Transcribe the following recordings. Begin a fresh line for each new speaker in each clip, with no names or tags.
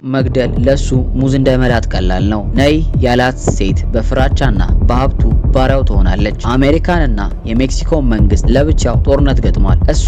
መግደል ለሱ ሙዝ እንደመላጥ ቀላል ነው። ነይ ያላት ሴት በፍራቻና በሀብቱ ባሪያው ትሆናለች። አሜሪካንና የሜክሲኮን መንግስት ለብቻው ጦርነት ገጥሟል። እሱ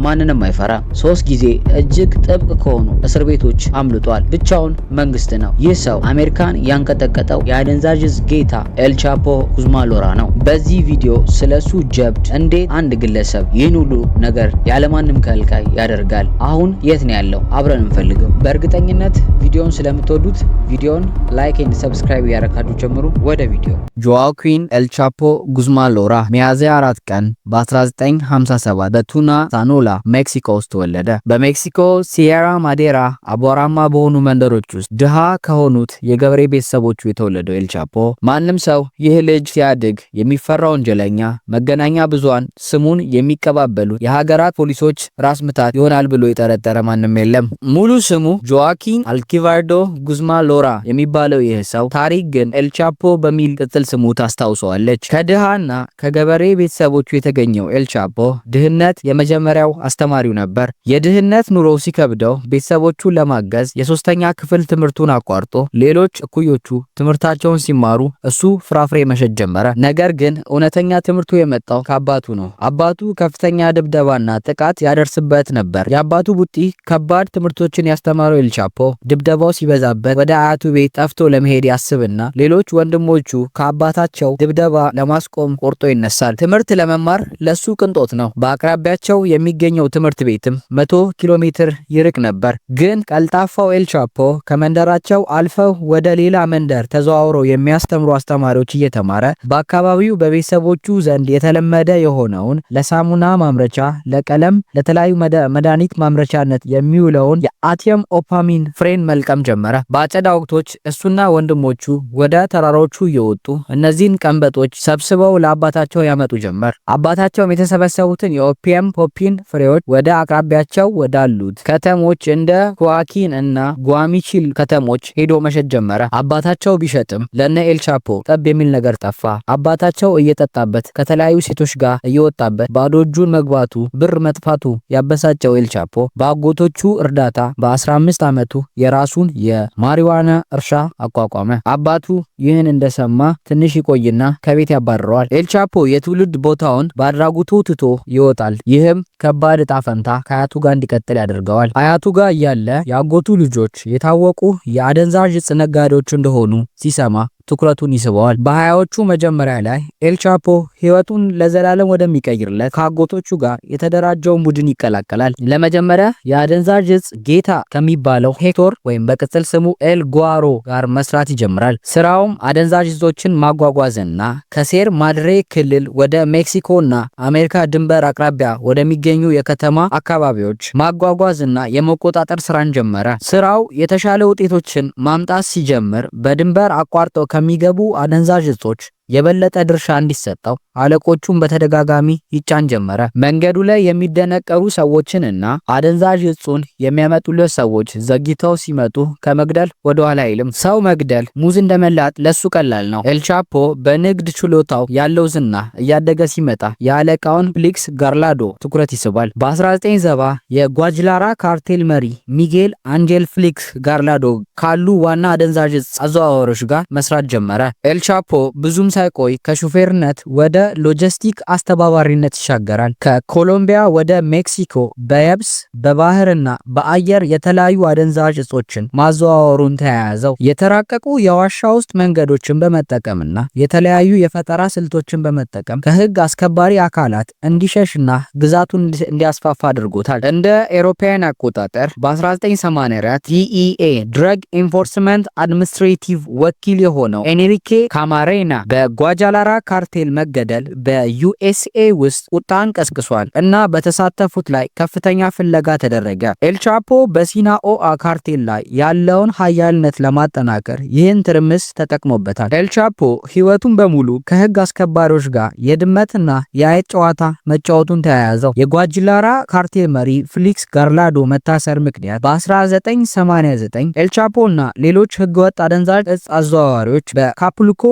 ማንንም አይፈራ። 3 ጊዜ እጅግ ጥብቅ ከሆኑ እስር ቤቶች አምልጧል። ብቻውን መንግስት ነው። ይህ ሰው አሜሪካን ያንቀጠቀጠው የአደንዛዥ እጽ ጌታ ኤልቻፖ ጉዝማን ሎራ ነው። በዚህ ቪዲዮ ስለሱ ጀብድ፣ እንዴት አንድ ግለሰብ ይህን ሁሉ ነገር ያለማንም ከልካይ ያደርጋል? አሁን የት ነው ያለው? አብረን እንፈልገው። በእርግጠኝነት ቪዲዮን ስለምትወዱት ቪዲዮን like and subscribe እያረካችሁ ጀምሩ። ወደ ቪዲዮ። ጆአኪን ኤልቻፖ ጉዝማን ሎራ ሚያዝያ 4 ቀን በ1957 በቱና ሳኖላ ሜክሲኮ ውስጥ ተወለደ። በሜክሲኮ ሲየራ ማዴራ አቧራማ በሆኑ መንደሮች ውስጥ ድሃ ከሆኑት የገበሬ ቤተሰቦቹ የተወለደው ኤልቻፖ ማንም ሰው ይህ ልጅ ሲያድግ የሚፈራ ወንጀለኛ፣ መገናኛ ብዙሃን ስሙን የሚቀባበሉ የሀገራት ፖሊሶች ራስ ምታት ይሆናል ብሎ የጠረጠረ ማንም የለም። ሙሉ ስሙ ጆአኪን አልኪቫርዶ ጉዝማን ሎራ የሚባለው ይህ ሰው ታሪክ ግን ኤልቻፖ በሚል ቅጽል ስሙ ታስታውሰዋለች። ከድሃና ከገበሬ ቤተሰቦቹ የተገኘው ኤልቻፖ ድህነት የመጀመሪያው አስተማሪው ነበር። የድህነት ኑሮ ሲከብደው ቤተሰቦቹን ለማገዝ የሶስተኛ ክፍል ትምህርቱን አቋርጦ ሌሎች እኩዮቹ ትምህርታቸውን ሲማሩ እሱ ፍራፍሬ መሸጥ ጀመረ። ነገር ግን እውነተኛ ትምህርቱ የመጣው ከአባቱ ነው። አባቱ ከፍተኛ ድብደባና ጥቃት ያደርስበት ነበር። የአባቱ ቡጢ ከባድ ትምህርቶችን ያስተማረው ኤልቻፖ ድብደባው ሲበዛበት ወደ አያቱ ቤት ጠፍቶ ለመሄድ ያስብና ሌሎች ወንድሞቹ ከአባታቸው ድብደባ ለማስቆም ቆርጦ ይነሳል። ትምህርት ለመማር ለሱ ቅንጦት ነው። በአቅራቢያቸው የሚገኘው ትምህርት ቤትም 100 ኪሎ ሜትር ይርቅ ነበር። ግን ቀልጣፋው ኤልቻፖ ከመንደራቸው አልፈው ወደ ሌላ መንደር ተዘዋውረው የሚያስተምሩ አስተማሪዎች እየተማረ በአካባቢው በቤተሰቦቹ ዘንድ የተለመደ የሆነውን ለሳሙና ማምረቻ፣ ለቀለም፣ ለተለያዩ መድኃኒት ማምረቻነት የሚውለውን የአቲየም ኦፓሚን ፍሬን መልቀም ጀመረ። በአጨዳ ወቅቶች እሱና ወንድሞቹ ወደ ተራሮቹ እየወጡ እነዚህን ቀንበጦች ሰብስበው ለአባታቸው ያመጡ ጀመር። አባታቸውም የተሰበሰቡትን የ opium poppy ን ፍሬዎች ወደ አቅራቢያቸው ወዳሉት ከተሞች እንደ ኩዋኪን እና ጓሚቺል ከተሞች ሄዶ መሸጥ ጀመረ። አባታቸው ቢሸጥም ለነ ኤልቻፖ ጠብ የሚል ነገር ጠፋ። አባታቸው እየጠጣበት፣ ከተለያዩ ሴቶች ጋር እየወጣበት ባዶ እጁን መግባቱ፣ ብር መጥፋቱ ያበሳጨው ኤልቻፖ በአጎቶቹ እርዳታ በ15 ዓመቱ የራሱን የማሪዋና እርሻ አቋቋመ። አባቱ ይህን እንደሰማ ትንሽ ይቆይና ከቤት ያባርረዋል። ኤልቻፖ የትውልድ ቦታውን በአድራጎቱ ትቶ ይወጣል። ይህም ከባድ እጣ ፈንታ ከአያቱ ጋር እንዲቀጥል ያደርገዋል። አያቱ ጋር እያለ የአጎቱ ልጆች የታወቁ የአደንዛዥ እጽ ነጋዴዎች እንደሆኑ ሲሰማ ትኩረቱን ይስበዋል። በ20ዎቹ መጀመሪያ ላይ ኤልቻፖ ህይወቱን ለዘላለም ወደሚቀይርለት ከአጎቶቹ ጋር የተደራጀውን ቡድን ይቀላቀላል። ለመጀመሪያ የአደንዛዥ እጽ ጌታ ከሚባለው ሄክቶር ወይም በቅጽል ስሙ ኤል ጓሮ ጋር መስራት ይጀምራል። ስራውም አደንዛዥ እጾችን ማጓጓዝና ከሴር ማድሬ ክልል ወደ ሜክሲኮና አሜሪካ ድንበር አቅራቢያ ወደሚገኙ የከተማ አካባቢዎች ማጓጓዝና የመቆጣጠር ስራን ጀመረ። ስራው የተሻለ ውጤቶችን ማምጣት ሲጀምር በድንበር አቋርጠው ከሚገቡ አደንዛዥ እጾች የበለጠ ድርሻ እንዲሰጠው አለቆቹን በተደጋጋሚ ይጫን ጀመረ። መንገዱ ላይ የሚደነቀሩ ሰዎችን እና አደንዛዥ እጹን የሚያመጡለት ሰዎች ዘግይተው ሲመጡ ከመግደል ወደኋላ አይልም። ሰው መግደል ሙዝ እንደመላጥ ለሱ ቀላል ነው። ኤልቻፖ በንግድ ችሎታው ያለው ዝና እያደገ ሲመጣ የአለቃውን ፊሊክስ ጋርላዶ ትኩረት ይስባል። በ1970 የጓጅላራ ካርቴል መሪ ሚጌል አንጀል ፊሊክስ ጋርላዶ ካሉ ዋና አደንዛዥ እጽ አዘዋዋሪዎች ጋር መስራት ጀመረ። ኤልቻፖ ብዙም ሳይቆይ ከሹፌርነት ወደ ሎጂስቲክ አስተባባሪነት ይሻገራል። ከኮሎምቢያ ወደ ሜክሲኮ በየብስ፣ በባህርና በአየር የተለያዩ አደንዛዥ እጾችን ማዘዋወሩን ተያያዘው። የተራቀቁ የዋሻ ውስጥ መንገዶችን በመጠቀምና የተለያዩ የፈጠራ ስልቶችን በመጠቀም ከህግ አስከባሪ አካላት እንዲሸሽና ግዛቱን እንዲያስፋፋ አድርጎታል። እንደ ኤሮፓውያን አቆጣጠር በ1984 DEA፣ Drug Enforcement Administrative ወኪል የሆነው ኤንሪኬ ካማሬና በጓጃላራ ካርቴል መገደል በ USA ውስጥ ቁጣን ቀስቅሷል እና በተሳተፉት ላይ ከፍተኛ ፍለጋ ተደረገ። ኤልቻፖ በሲናኦአ ካርቴል ላይ ያለውን ሀያልነት ለማጠናከር ይህን ትርምስ ተጠቅሞበታል። ኤልቻፖ ህይወቱን በሙሉ ከህግ አስከባሪዎች ጋር የድመትና የአይጥ ጨዋታ መጫወቱን ተያያዘው። የጓጅላራ ካርቴል መሪ ፊሊክስ ጋርላዶ መታሰር ምክንያት በ1989 ኤልቻፖ እና ሌሎች ህገወጥ አደንዛዥ እጽ አዘዋዋሪዎች በአካፑልኮ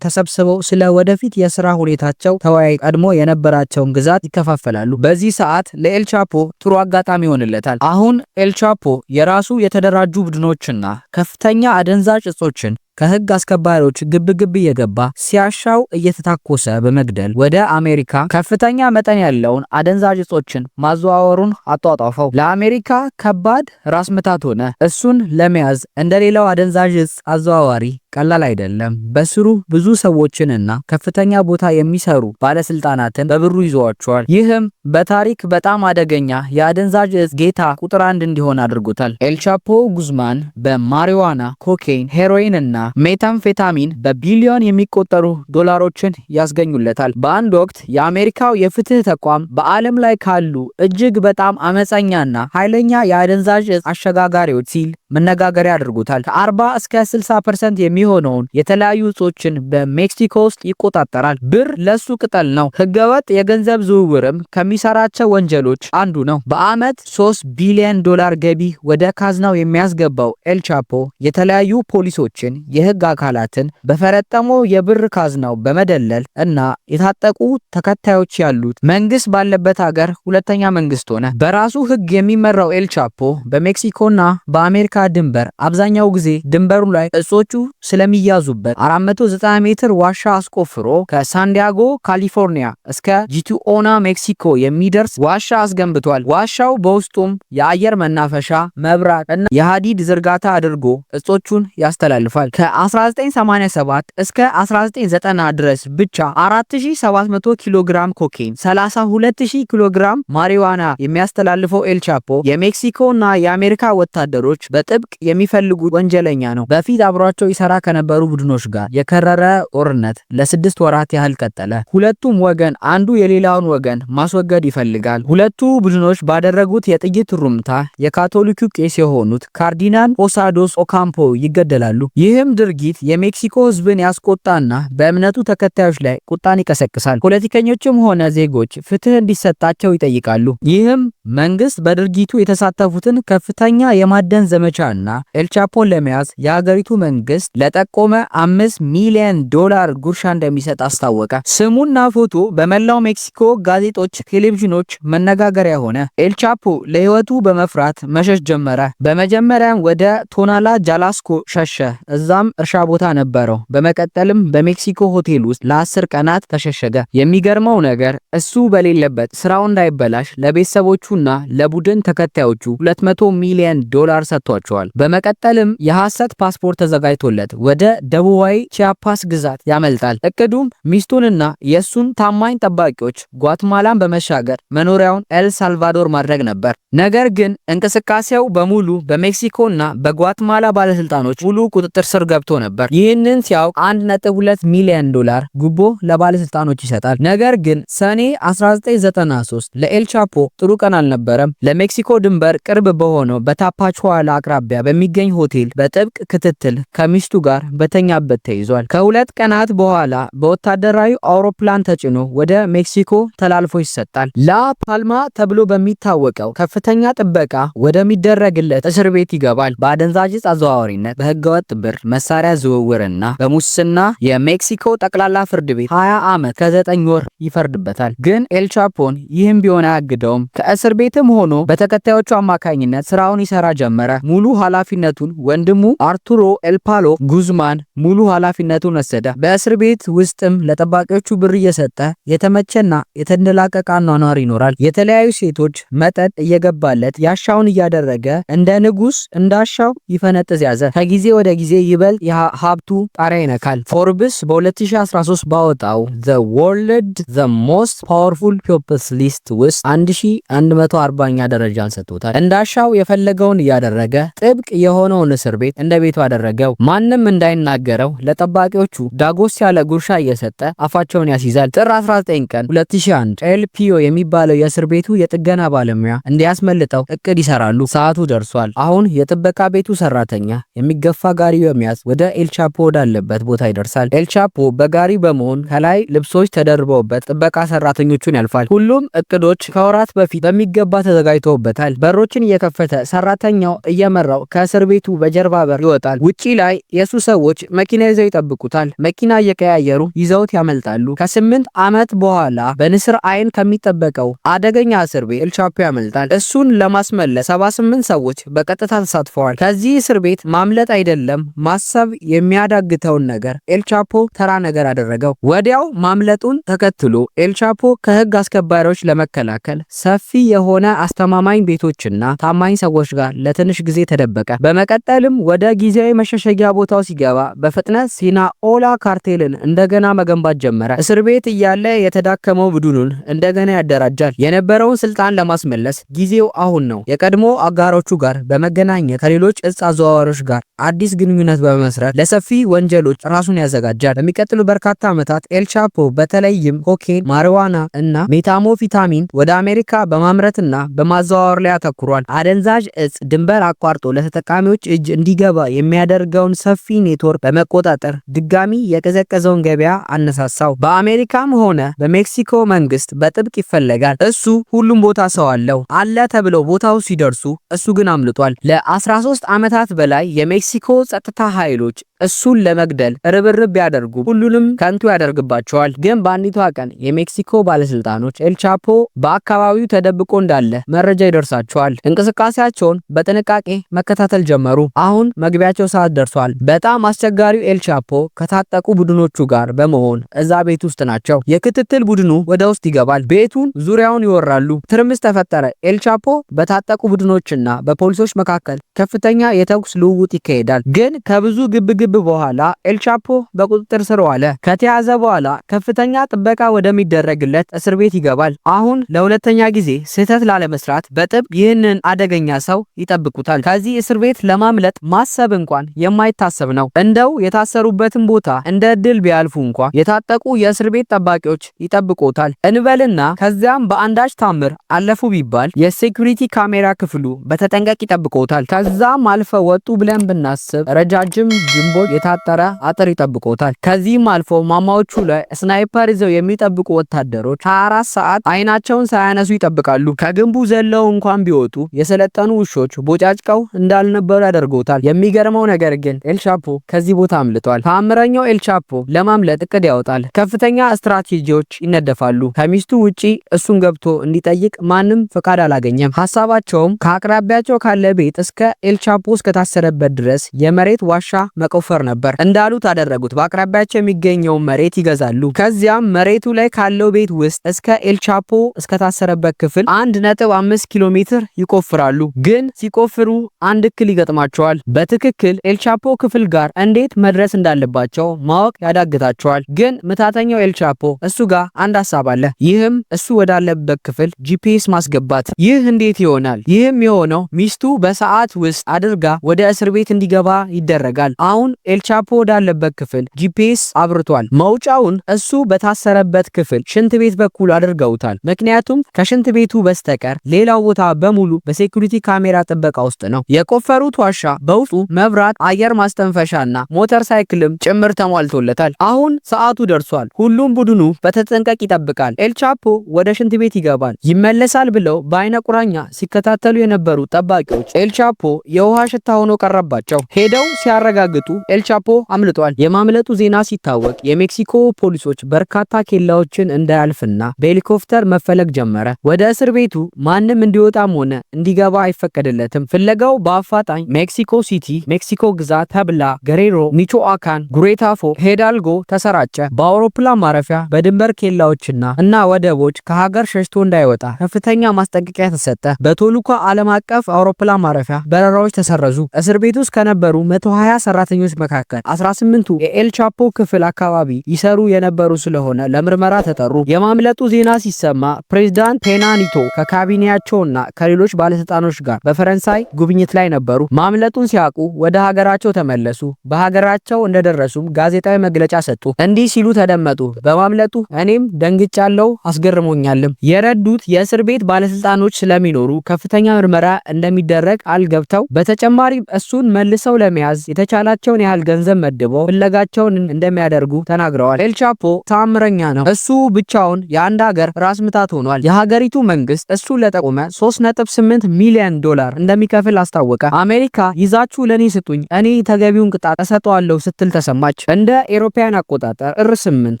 ተሰብስበው ተሰብስበው ስለ ወደፊት የስራ ሁኔታቸው ተወያይ ቀድሞ የነበራቸውን ግዛት ይከፋፈላሉ። በዚህ ሰዓት ለኤልቻፖ ጥሩ አጋጣሚ ይሆንለታል። አሁን ኤልቻፖ የራሱ የተደራጁ ቡድኖችና ከፍተኛ አደንዛዥ እጾችን ከህግ አስከባሪዎች ግብግብ እየገባ ሲያሻው እየተታኮሰ በመግደል ወደ አሜሪካ ከፍተኛ መጠን ያለውን አደንዛዥ እጾችን ማዘዋወሩን አጧጧፈው። ለአሜሪካ ከባድ ራስ ምታት ሆነ። እሱን ለመያዝ እንደሌላው አደንዛዥ እጽ አዘዋዋሪ ቀላል አይደለም። በስሩ ብዙ ሰዎችንና ከፍተኛ ቦታ የሚሰሩ ባለስልጣናትን በብሩ ይዘዋቸዋል። ይህም በታሪክ በጣም አደገኛ የአደንዛዥ እጽ ጌታ ቁጥር አንድ እንዲሆን አድርጎታል። ኤልቻፖ ጉዝማን በማሪዋና፣ ኮኬይን፣ ሄሮይን እና ሜታምፌታሚን በቢሊዮን የሚቆጠሩ ዶላሮችን ያስገኙለታል። በአንድ ወቅት የአሜሪካው የፍትህ ተቋም በዓለም ላይ ካሉ እጅግ በጣም አመፀኛና ኃይለኛ የአደንዛዥ እጽ አሸጋጋሪዎች ሲል መነጋገሪያ አድርጎታል። ከ40 እስከ 60% የሚሆነውን የተለያዩ እጾችን በሜክሲኮ ውስጥ ይቆጣጠራል። ብር ለሱ ቅጠል ነው። ህገወጥ የገንዘብ ዝውውርም ከሚሰራቸው ወንጀሎች አንዱ ነው። በአመት 3 ቢሊዮን ዶላር ገቢ ወደ ካዝናው የሚያስገባው ኤልቻፖ የተለያዩ ፖሊሶችን፣ የህግ አካላትን በፈረጠመው የብር ካዝናው በመደለል እና የታጠቁ ተከታዮች ያሉት መንግስት ባለበት ሀገር ሁለተኛ መንግስት ሆነ። በራሱ ህግ የሚመራው ኤልቻፖ በሜክሲኮና በአሜሪካ ድንበር አብዛኛው ጊዜ ድንበሩ ላይ እጾቹ ስለሚያዙበት 490 ሜትር ዋሻ አስቆፍሮ ከሳንዲያጎ ካሊፎርኒያ እስከ ጂቱኦና ሜክሲኮ የሚደርስ ዋሻ አስገንብቷል። ዋሻው በውስጡም የአየር መናፈሻ፣ መብራት እና የሀዲድ ዝርጋታ አድርጎ እጾቹን ያስተላልፋል። ከ1987 እስከ 1990 ድረስ ብቻ 4700 ኪሎ ግራም ኮኬን፣ 32000 ኪሎ ግራም ማሪዋና የሚያስተላልፈው ኤልቻፖ የሜክሲኮ እና የአሜሪካ ወታደሮች በጥብቅ የሚፈልጉት ወንጀለኛ ነው። በፊት አብሯቸው ይሰራ ከነበሩ ቡድኖች ጋር የከረረ ጦርነት ለ6 ወራት ያህል ቀጠለ። ሁለቱም ወገን አንዱ የሌላውን ወገን ማስወገድ ይፈልጋል። ሁለቱ ቡድኖች ባደረጉት የጥይት ሩምታ የካቶሊኩ ቄስ የሆኑት ካርዲናል ፖሳዶስ ኦካምፖ ይገደላሉ። ይህም ድርጊት የሜክሲኮ ሕዝብን ያስቆጣና በእምነቱ ተከታዮች ላይ ቁጣን ይቀሰቅሳል። ፖለቲከኞችም ሆነ ዜጎች ፍትህ እንዲሰጣቸው ይጠይቃሉ። ይህም መንግስት በድርጊቱ የተሳተፉትን ከፍተኛ የማደን ዘመቻና ኤልቻፖን ለመያዝ የሀገሪቱ መንግስት ለጠቆመ 5 ሚሊዮን ዶላር ጉርሻ እንደሚሰጥ አስታወቀ። ስሙና ፎቶ በመላው ሜክሲኮ ጋዜጦች፣ ቴሌቪዥኖች መነጋገሪያ ሆነ። ኤልቻፖ ለህይወቱ በመፍራት መሸሽ ጀመረ። በመጀመሪያም ወደ ቶናላ ጃላስኮ ሸሸ። እዛም እርሻ ቦታ ነበረው። በመቀጠልም በሜክሲኮ ሆቴል ውስጥ ለ10 ቀናት ተሸሸገ። የሚገርመው ነገር እሱ በሌለበት ስራው እንዳይበላሽ ለቤተሰቦቹና ለቡድን ተከታዮቹ 200 ሚሊዮን ዶላር ሰጥቷቸዋል። በመቀጠልም የሐሰት ፓስፖርት ተዘጋጅቶለት ወደ ደቡባዊ ቺያፓስ ግዛት ያመልጣል። እቅዱም ሚስቱንና የእሱን ታማኝ ጠባቂዎች ጓትማላን በመሻገር መኖሪያውን ኤል ሳልቫዶር ማድረግ ነበር። ነገር ግን እንቅስቃሴው በሙሉ በሜክሲኮና በጓትማላ ባለስልጣኖች ሙሉ ቁጥጥር ስር ገብቶ ነበር። ይህንን ሲያውቅ 1.2 ሚሊዮን ዶላር ጉቦ ለባለስልጣኖች ይሰጣል። ነገር ግን ሰኔ 1993 ለኤልቻፖ ጥሩ ቀን አልነበረም። ለሜክሲኮ ድንበር ቅርብ በሆነው በታፓቹዋላ አቅራቢያ በሚገኝ ሆቴል በጥብቅ ክትትል ከሚስቱ ጋር በተኛበት ተይዟል። ከ2 ቀናት በኋላ በወታደራዊ አውሮፕላን ተጭኖ ወደ ሜክሲኮ ተላልፎ ይሰጣል። ላ ፓልማ ተብሎ በሚታወቀው ከፍተኛ ጥበቃ ወደሚደረግለት እስር ቤት ይገባል። በአደንዛዥ እጽ አዘዋዋሪነት፣ በህገወጥ ብር መሳሪያ ዝውውርና በሙስና የሜክሲኮ ጠቅላላ ፍርድ ቤት 20 ዓመት ከ9 ወር ይፈርድበታል። ግን ኤልቻፖን ይህም ቢሆን አያግደውም። ከእስር ቤትም ሆኖ በተከታዮቹ አማካኝነት ስራውን ይሰራ ጀመረ። ሙሉ ኃላፊነቱን ወንድሙ አርቱሮ ኤልፓሎ ጉዝማን ሙሉ ኃላፊነቱን ወሰደ። በእስር ቤት ውስጥም ለጠባቂዎቹ ብር እየሰጠ የተመቸና የተንደላቀቀ አኗኗር ይኖራል። የተለያዩ ሴቶች መጠጥ እየገባለት ያሻውን እያደረገ እንደ ንጉስ እንዳሻው ይፈነጥዝ ያዘ። ከጊዜ ወደ ጊዜ ይበልጥ የሀብቱ ጣሪያ ይነካል። ፎርብስ በ2013 ባወጣው The World the Most Powerful Peoples list ውስጥ 1140ኛ ደረጃን ሰጥቶታል። እንዳሻው የፈለገውን እያደረገ ጥብቅ የሆነውን እስር ቤት እንደ ቤቱ አደረገው። ማንም እንዳይናገረው ለጠባቂዎቹ ዳጎስ ያለ ጉርሻ እየሰጠ አፋቸውን ያስይዛል። ጥር 19 ቀን 2001 ኤል ፒዮ የሚባለው የእስር ቤቱ የጥገና ባለሙያ እንዲያስመልጠው እቅድ ይሰራሉ። ሰዓቱ ደርሷል። አሁን የጥበቃ ቤቱ ሰራተኛ የሚገፋ ጋሪ በመያዝ ወደ ኤልቻፖ ወዳለበት ቦታ ይደርሳል። ኤልቻፖ በጋሪ በመሆን ከላይ ልብሶች ተደርበውበት ጥበቃ ሰራተኞቹን ያልፋል። ሁሉም እቅዶች ከወራት በፊት በሚገባ ተዘጋጅተውበታል። በሮችን እየከፈተ ሰራተኛው እየመራው ከእስር ቤቱ በጀርባ በር ይወጣል። ውጪ ላይ የሱ ሰዎች መኪና ይዘው ይጠብቁታል። መኪና እየቀያየሩ ይዘውት ያመልጣሉ። ከ8 ዓመት በኋላ በንስር አይን ከሚጠበቀው አደገኛ እስር ቤት ኤልቻፖ ያመልጣል። እሱን ለማስመለጥ 78 ሰዎች በቀጥታ ተሳትፈዋል። ከዚህ እስር ቤት ማምለጥ አይደለም ማሰብ የሚያዳግተውን ነገር ኤልቻፖ ተራ ነገር አደረገው። ወዲያው ማምለጡን ተከትሎ ኤልቻፖ ከህግ አስከባሪዎች ለመከላከል ሰፊ የሆነ አስተማማኝ ቤቶችና ታማኝ ሰዎች ጋር ለትንሽ ጊዜ ተደበቀ። በመቀጠልም ወደ ጊዜያዊ መሸሸጊያ ቦታው ሲገባ በፍጥነት ሲናኦላ ካርቴልን እንደገና መገንባት ጀመረ። እስር ቤት እያለ የተዳከመው ቡድኑን እንደገና ያደራጃል። የነበረውን ስልጣን ለማስመለስ ጊዜው አሁን ነው። የቀድሞ አጋሮቹ ጋር በመገናኘት ከሌሎች እጽ አዘዋዋሪዎች ጋር አዲስ ግንኙነት በመመስረት ለሰፊ ወንጀሎች ራሱን ያዘጋጃል። በሚቀጥሉ በርካታ ዓመታት ኤልቻፖ በተለይም ኮኬን፣ ማሪዋና እና ሜታሞፊታሚን ወደ አሜሪካ በማምረትና በማዘዋወር ላይ አተኩሯል። አደንዛዥ እጽ ድንበር አቋርጦ ለተጠቃሚዎች እጅ እንዲገባ የሚያደርገውን ሰፊ ኔትወርክ በመቆጣጠር ድጋሚ የቀዘቀዘውን ገበያ አነሳሳው። በአሜሪካም ሆነ በሜክሲኮ መንግስት በጥብቅ ይፈለጋል። እሱ ሁሉም ቦታ ሰው አለው አለ ተብለው ቦታው ሲደርሱ እሱ ግን አምልጧል። ለ13 ዓመታት በላይ የሜክሲኮ ጸጥታ ኃይሎች እሱን ለመግደል ርብርብ ቢያደርጉ ሁሉንም ከንቱ ያደርግባቸዋል። ግን በአንዲቷ ቀን የሜክሲኮ ባለስልጣኖች ኤልቻፖ በአካባቢው ተደብቆ እንዳለ መረጃ ይደርሳቸዋል። እንቅስቃሴያቸውን በጥንቃቄ መከታተል ጀመሩ። አሁን መግቢያቸው ሰዓት ደርሷል። በጣም አስቸጋሪው ኤልቻፖ ከታጠቁ ቡድኖቹ ጋር በመሆን እዛ ቤት ውስጥ ናቸው። የክትትል ቡድኑ ወደ ውስጥ ይገባል። ቤቱን ዙሪያውን ይወራሉ። ትርምስ ተፈጠረ። ኤልቻፖ በታጠቁ ቡድኖችና በፖሊሶች መካከል ከፍተኛ የተኩስ ልውውጥ ይካሄዳል። ግን ከብዙ ግብግብ በኋላ ኤልቻፖ በቁጥጥር ስር ዋለ። ከተያዘ በኋላ ከፍተኛ ጥበቃ ወደሚደረግለት እስር ቤት ይገባል። አሁን ለሁለተኛ ጊዜ ስህተት ላለመስራት በጥብቅ ይህንን አደገኛ ሰው ይጠብቁታል። ከዚህ እስር ቤት ለማምለጥ ማሰብ እንኳን የማይታሰብ ነው። እንደው የታሰሩበትን ቦታ እንደ እድል ቢያልፉ እንኳ የታጠቁ የእስር ቤት ጠባቂዎች ይጠብቁታል እንበልና ከዚያም በአንዳች ታምር አለፉ ቢባል የ security ካሜራ ክፍሉ በተጠንቀቅ ይጠብቆታል። ከዛም አልፈው ወጡ ብለን ብናስብ ረጃጅም ግንቦች የታጠረ አጥር ይጠብቆታል። ከዚህም አልፎ ማማዎቹ ላይ sniper ይዘው የሚጠብቁ ወታደሮች 24 ሰዓት አይናቸውን ሳያነሱ ይጠብቃሉ። ከግንቡ ዘለው እንኳን ቢወጡ የሰለጠኑ ውሾች ቦጫጭቀው እንዳልነበሩ ያደርጉታል። የሚገርመው ነገር ግን ኤልቻፖ ከዚህ ቦታ አምልጧል። ተአምረኛው ኤልቻፖ ለማምለጥ እቅድ ያወጣል። ከፍተኛ ስትራቴጂዎች ይነደፋሉ። ከሚስቱ ውጪ እሱን ገብቶ እንዲጠይቅ ማንም ፈቃድ አላገኘም። ሀሳባቸውም ከአቅራቢያቸው ካለ ቤት እስከ ኤልቻፖ እስከታሰረበት ድረስ የመሬት ዋሻ መቆፈር ነበር። እንዳሉት አደረጉት። በአቅራቢያቸው የሚገኘውን መሬት ይገዛሉ። ከዚያም መሬቱ ላይ ካለው ቤት ውስጥ እስከ ኤልቻፖ እስከታሰረበት ክፍል 1.5 ኪሎ ሜትር ይቆፍራሉ። ግን ሲቆፍሩ አንድ እክል ይገጥማቸዋል። በትክክል ኤልቻፖ ክፍል ጋር እንዴት መድረስ እንዳለባቸው ማወቅ ያዳግታቸዋል። ግን ምታተኛው ኤልቻፖ እሱ ጋር አንድ ሀሳብ አለ። ይህም እሱ ወዳለበት ክፍል GPS ማስገባት። ይህ እንዴት ይሆናል? ይህም የሆነው ሚስቱ በሰዓት ውስጥ አድርጋ ወደ እስር ቤት እንዲገባ ይደረጋል። አሁን ኤልቻፖ ወዳለበት ክፍል GPS አብርቷል። መውጫውን እሱ በታሰረበት ክፍል ሽንት ቤት በኩል አድርገውታል። ምክንያቱም ከሽንት ቤቱ በስተቀር ሌላው ቦታ በሙሉ በ security ካሜራ ጥበቃ ውስጥ ነው። የቆፈሩት ዋሻ በውስጡ መብራት፣ አየር ማስተንፈሻና ሞተር ሳይክልም ጭምር ተሟልቶለታል። አሁን ሰዓቱ ደርሷል። ሁሉም ቡድኑ በተጠንቀቅ ይጠብቃል። ኤልቻፖ ወደ ሽንት ቤት ይገባል። ይመለሳል ብለው በአይነ ቁራኛ ሲከታተሉ የነበሩ ጠባቂዎች ኤልቻፖ የውሃ ሽታ ሆኖ ቀረባቸው። ሄደው ሲያረጋግጡ ኤልቻፖ አምልጧል። የማምለጡ ዜና ሲታወቅ የሜክሲኮ ፖሊሶች በርካታ ኬላዎችን እንዳያልፍና በሄሊኮፕተር መፈለግ ጀመረ። ወደ እስር ቤቱ ማንም እንዲወጣም ሆነ እንዲገባ አይፈቀድለትም። ፍለጋው በአፋጣኝ ሜክሲኮ ሲቲ፣ ሜክሲኮ ግዛት፣ ፐብላ፣ ገሬሮ፣ ሚቾአካን፣ ጉሬታፎ፣ ሄዳልጎ ተሰራጨ። በአውሮፕላን ማረፊያ፣ በድንበር ኬላዎችና እና ወደቦች ከሀገር ሸሽቶ እንዳይወጣ ከፍተኛ ማስጠንቀቂያ ተሰጠ። በቶሉካ ዓለም አቀፍ አውሮፕላን ማረፊያ በረራዎች ተሰረዙ። እስር ቤት ውስጥ ከነበሩ 120 ሰራተኞች መካከል 18ቱ የኤልቻፖ ክፍል አካባቢ ይሰሩ የነበሩ ስለሆነ ለምርመራ ተጠሩ። የማምለጡ ዜና ሲሰማ ፕሬዝዳንት ፔና ኒቶ ከካቢኔያቸውና ከሌሎች ባለስልጣኖች ጋር በፈረንሳይ ጉብኝት ላይ ነበሩ። ማምለጡን ሲያውቁ ወደ ሀገራቸው ተመለሱ። በሀገራቸው እንደደረሱም ጋዜጣዊ መግለጫ ሰጡ። እንዲህ ሲሉ ተደመጡ። በማምለጡ እኔም ደንግጫለሁ፣ አስገርሞኛልም። የረዱት የእስር ቤት ባለስልጣኖች ስለሚኖሩ ከፍተኛ ምርመራ እንደሚደረግ ቃል ገብተው በተጨማሪም እሱን መልሰው ለመያዝ የተቻላቸውን የሚያስፈልጋቸውን ያህል ገንዘብ መድበው ፍለጋቸውን እንደሚያደርጉ ተናግረዋል። ኤልቻፖ ተአምረኛ ነው። እሱ ብቻውን የአንድ ሀገር ራስ ምታት ሆኗል። የሀገሪቱ መንግስት እሱ ለጠቆመ 3.8 ሚሊዮን ዶላር እንደሚከፍል አስታወቀ። አሜሪካ ይዛችሁ ለኔ ስጡኝ፣ እኔ ተገቢውን ቅጣት እሰጠዋለሁ ስትል ተሰማች። እንደ ኤሮፓያን አቆጣጠር ጥር 8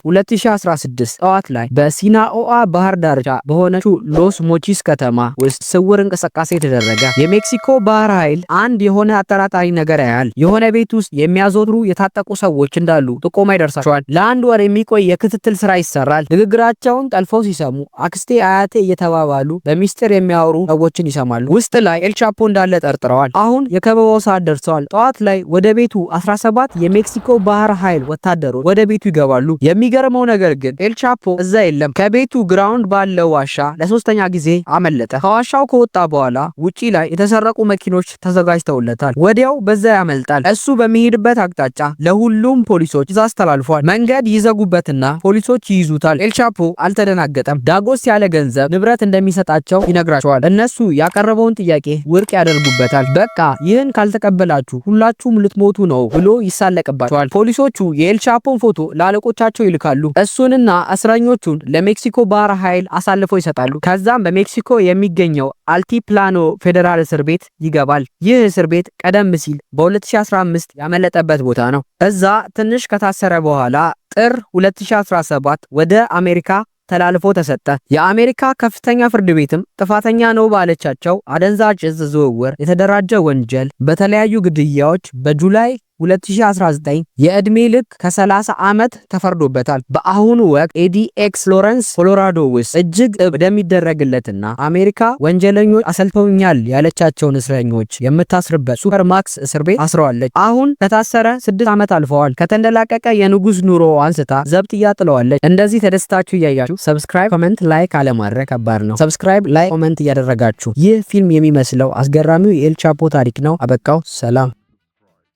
2016 ጠዋት ላይ በሲናኦአ ባህር ዳርቻ በሆነችው ሎስ ሞቺስ ከተማ ውስጥ ስውር እንቅስቃሴ ተደረገ። የሜክሲኮ ባህር ኃይል አንድ የሆነ አጠራጣሪ ነገር ያያል። የሆነ ቤት ውስጥ የሚያዘወትሩ የታጠቁ ሰዎች እንዳሉ ጥቆማ ይደርሳቸዋል። ለአንድ ወር የሚቆይ የክትትል ስራ ይሰራል። ንግግራቸውን ጠልፈው ሲሰሙ አክስቴ፣ አያቴ እየተባባሉ በሚስጥር የሚያወሩ ሰዎችን ይሰማሉ። ውስጥ ላይ ኤልቻፖ እንዳለ ጠርጥረዋል። አሁን የከበባው ሰዓት ደርሰዋል። ጠዋት ላይ ወደ ቤቱ 17 የሜክሲኮ ባህር ኃይል ወታደሮች ወደ ቤቱ ይገባሉ። የሚገርመው ነገር ግን ኤልቻፖ እዛ የለም። ከቤቱ ground ባለው ዋሻ ለሶስተኛ ጊዜ አመለጠ። ከዋሻው ከወጣ በኋላ ውጪ ላይ የተሰረቁ መኪኖች ተዘጋጅተውለታል። ወዲያው በዛ ያመልጣል። እሱ በሚሄድበት አቅጣጫ ለሁሉም ፖሊሶች ትዕዛዝ ተላልፏል። መንገድ ይዘጉበትና ፖሊሶች ይይዙታል። ኤልቻፖ አልተደናገጠም። ዳጎስ ያለ ገንዘብ ንብረት እንደሚሰጣቸው ይነግራቸዋል። እነሱ ያቀረበውን ጥያቄ ውድቅ ያደርጉበታል። በቃ ይህን ካልተቀበላችሁ ሁላችሁም ልትሞቱ ነው ብሎ ይሳለቅባቸዋል። ፖሊሶቹ የኤልቻፖን ፎቶ ለአለቆቻቸው ይልካሉ። እሱንና እስረኞቹን ለሜክሲኮ ባህር ኃይል አሳልፈው ይሰጣሉ። ከዛም በሜክሲኮ የሚገኘው አልቲፕላኖ ፌዴራል እስር ቤት ይገባል። ይህ እስር ቤት ቀደም ሲል በ2015 ያመለጠበት ቦታ ነው። እዛ ትንሽ ከታሰረ በኋላ ጥር 2017 ወደ አሜሪካ ተላልፎ ተሰጠ። የአሜሪካ ከፍተኛ ፍርድ ቤትም ጥፋተኛ ነው ባለቻቸው አደንዛዥ እጽ ዝውውር፣ የተደራጀ ወንጀል፣ በተለያዩ ግድያዎች በ July 2019 የዕድሜ ልክ ከ30 ዓመት ተፈርዶበታል። በአሁኑ ወቅት ADX ሎረንስ ኮሎራዶ ውስጥ እጅግ ወደሚደረግለትና አሜሪካ ወንጀለኞች አሰልተውኛል ያለቻቸውን እስረኞች የምታስርበት super max እስር ቤት አስረዋለች። አሁን ከታሰረ 6 ዓመት አልፈዋል። ከተንደላቀቀ የንጉስ ኑሮ አንስታ ዘብጥያ ጥለዋለች። እንደዚህ ተደስታችሁ እያያችሁ subscribe፣ comment፣ like አለማድረግ ከባድ ነው። Subscribe፣ like፣ comment እያደረጋችሁ ይህ ፊልም የሚመስለው አስገራሚው የኤልቻፖ ታሪክ ነው። አበቃው። ሰላም።